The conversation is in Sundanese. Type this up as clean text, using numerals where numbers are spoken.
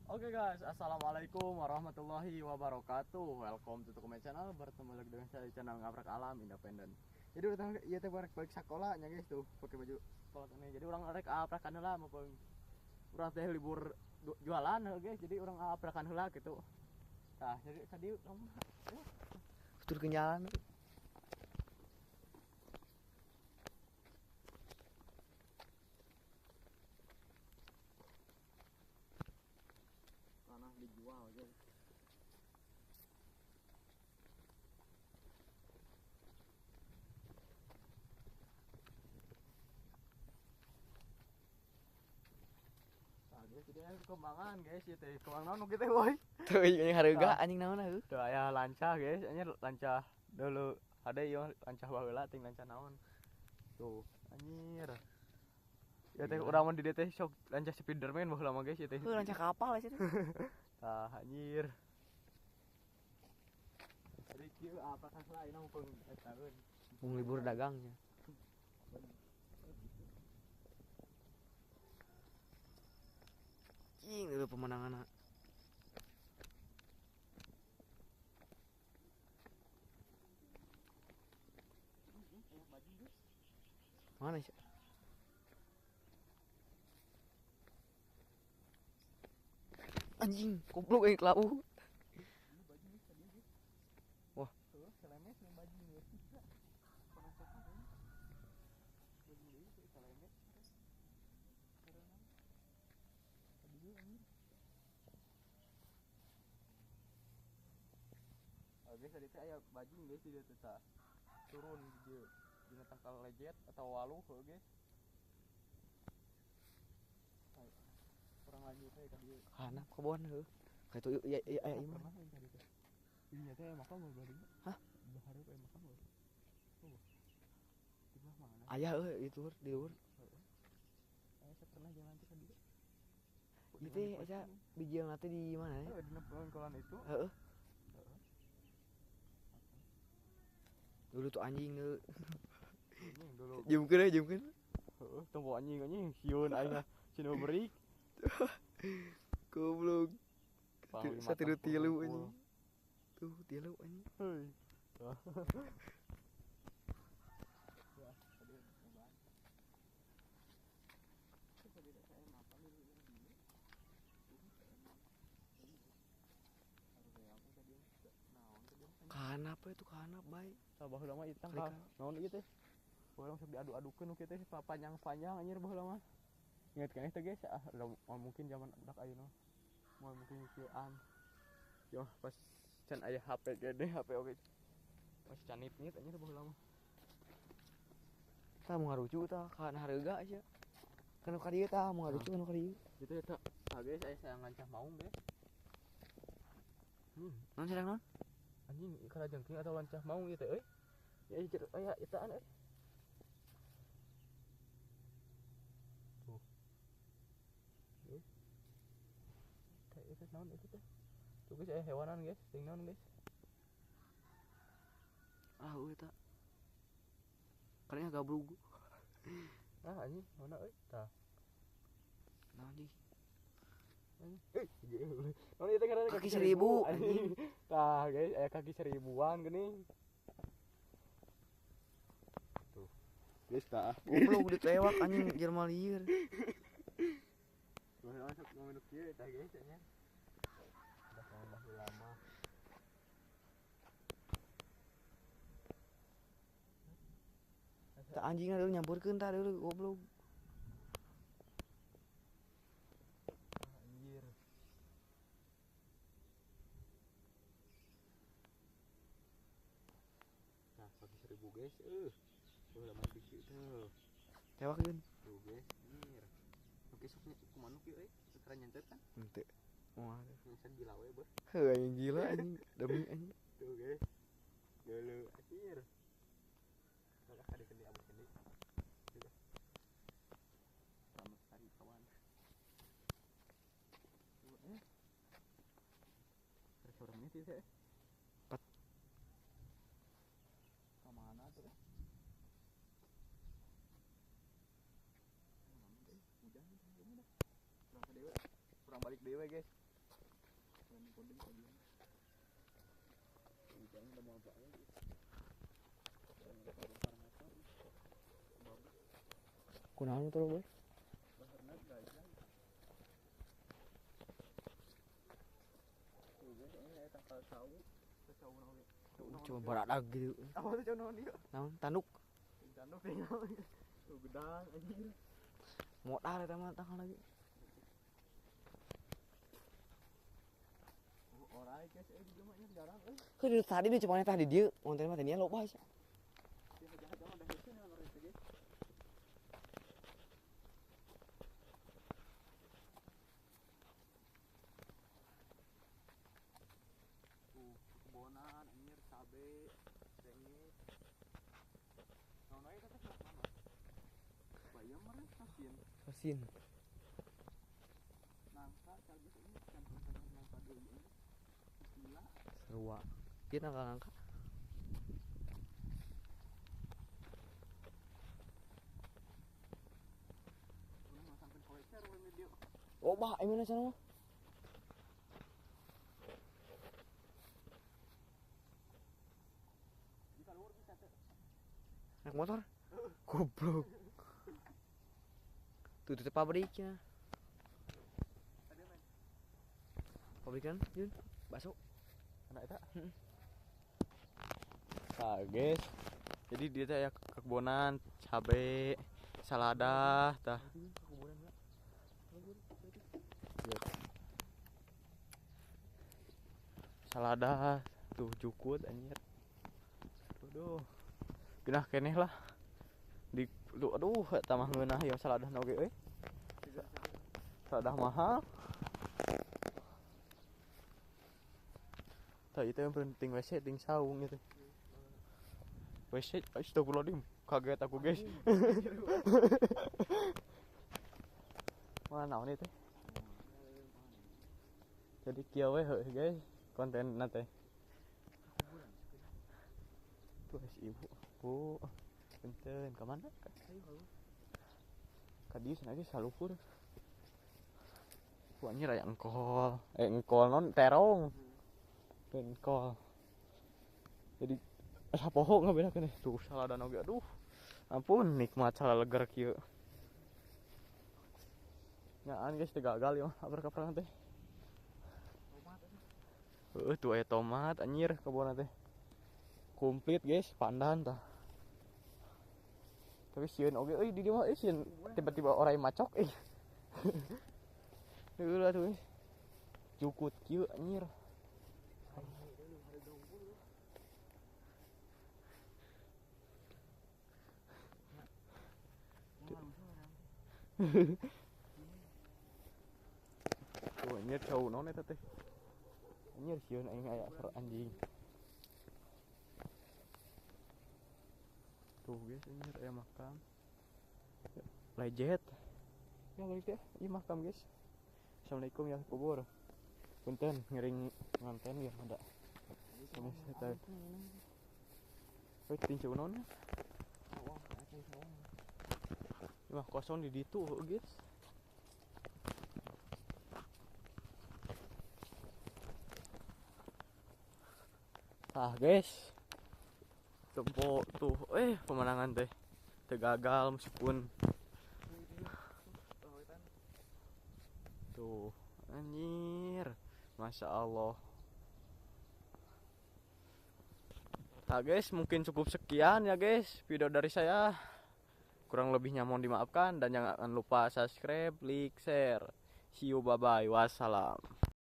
Oke guys, assalamualaikum warahmatullahi wabarakatuh. Welcome to Tukumen Channel. Bertemu lagi dengan saya di channel Ngabrak Alam Independen. Jadi urang ieu teh balik sekolah nya guys tuh, pakai baju sekolah ini. Jadi urang rek aprakan heula mumpung urang teh libur jualan heuh guys. Jadi urang aprakan heula gitu. Tah, jadi tadi tur ke jalan. Tanah dijual guys. Nah, guys, jadi aya kembangan guys ieu teh. Kembang naon nu kieu teh, boy? Tuh ini harga anjing naon heuh. Tuh aya lancah guys, anjir lancah dulu. Ada ieu lancah baheula ting lancah naon. Tuh, anjir. Ya teh urang mah di dieu teh sok lancah Spiderman baheula mah guys ieu teh. Heuh lancah kapal sih teh. Tah anjir. Jadi kieu apa kan lain mumpung eta euy. Mumpung libur dagangnya. Cing dulu pemandangan. Mana sih? Anjing, goblok yang kelau. Wah. Guys, tadi teh aya bajing guys di dieu teh tah. Turun di dieu. Dina tangkal lejet atau waluh heuh guys. Kurang lanjut teh ka dieu. Kana kebon heuh. Ka itu ieu ieu aya ieu mah. Ieu teh makam mah bari. Hah? Bahareup aya makam heuh. Oh. Di belah mana? Aya heuh itu di luhur. Heeh. Aya saya pernah jalan teh ka dieu. Ieu teh aya bijil teh di mana ya? Heeh, dina pengkolan itu. Heeh. Dulu tuh anjing dulu. Anjing dulu. Jumkeun we jumkeun. Heeh, tunggu anjing anjing sieun aing mah sieun berik. Goblok. Satu tilu anjing. Tuh tilu anjing. Heuy. Kanap itu kanap bae. Tah baheula mah ieu tangkal. Naon ieu teh? Baheula mah sok diadu-adukeun nu kieu teh panjang-panjang anjir baheula mah. Ingat keneh teh guys, ah mungkin zaman budak ayeuna. Moal mungkin kieuan. Yo pas can aya HP gede, HP oge. Pas can nit-nit anjir baheula mah. Tah mau ngarucu tah kana hareuga sia. Kana ka dieu tah mau ngarucu kana ka dieu. Gitu eta. Tah guys aya sayang lancah maung guys. Naon sareng naon? Anjing kana jengking atau lancah maung ieu teh euy. Ya aya etaan euy. Tuh. Guys. Teh itu naon itu teh? Tuh guys aya hewanan guys, ting naon guys. Ah euy eta. Kayaknya gabrug. Ah anjing mana euy? Tah. Naon anjing? Naon ieu teh ngaranna kaki seribu anjing. Tah guys, aya kaki seribuan geuning. Tuh. Guys tah. Goblok ditewak anjing jelema lieur. Baheula sok ngomong kieu tah guys nya. Udah baheula mah. Tah anjingna dulu nyamperkeun tah dulu goblok. Anjir. Nah, kaki seribu guys, baheula mah kieu teh. Tewak geun. Tuh guys, anjir. Oke sok nya kumaha kieu euy? Sekarang nyentet kan? Henteu. Moal. Nyentet gila we, beuh. Heuh anjing gila anjing, demi anjing. Tuh guys. Dulu anjir. Udah kadi kendi abus kendi. Sama sekali kawan. Tuh eh. Terus berapa menit itu? 4. Kemana tuh? Hujan, kurang balik dewe guys. Kunaon motor boy? Coba baradag gitu. Apa tuh cau naon ieu? Naon? Tanduk. Tanduk teh naon? Tuh gedang anjir. Modal eta mah tangkal lagi. Oh, orai guys, di dieu mah jarang euy. Heuh tadi di cuma tah di dieu, konten mah teh loba sih. Kebonan anjir cabe sengit. Naon wae eta teh mah. Bayam mah sasin. Sasin. Nangka cabe ini campur nangka deui ini. Gila. Sarua. Ieu nangka-nangka. Loba ieu mah cenah mah. Naik motor? Goblok. Tuh tuh pabriknya. Pabrik kan, Jun? Bakso. Anak eta. Nah, guys. Jadi dia teh aya kebonan cabe, salada tah. Salada tuh jukut anjir. Aduh. Genah keneh lah. Di aduh eta mah ngeunah ya saladah oge euy. Saladah mahal. Tah itu yang penting WC ting saung gitu. WC astagfirullahaladzim, kaget aku guys. Mana naon ieu teh? Jadi kieu we heuh guys kontenna teh. Tuh si ibu. Bu, punten ka mana? Ka dieu cenah ge saluhur. Wah, anjir aya engkol. Engkol non terong. Engkol. Jadi sapoho ngabedakeun tuh saladan oge aduh. Ampun nikmat salaleger kieu. Nyaan guys teu gagal ieu mah apar-kaparan teh. Heuh tuh aya tomat anjir kebonna teh. Komplit guys, pandan tah. Tapi sieun oge euy di dieu mah sieun tiba-tiba orai macok euy. Heuh lah tuh guys. Jukut kieu anjir. Tuh anjir cau naon eta teh. Anjir sieun aing aya ser anjing. Tuh guys, ini aya makam. Lejet. Ya balik deh, ini makam guys. Assalamualaikum ya kubur. Punten ngering ngonten ya ada. Ini saya. Weh, tinju naon? Wah, kosong di ditu guys. Ah guys. Tempo tuh pemandangan teh teu gagal meskipun tuh anjir Masya Allah. Nah guys, mungkin cukup sekian ya guys video dari saya, kurang lebihnya mohon dimaafkan dan jangan lupa subscribe, like, share. See you, bye bye, wassalam.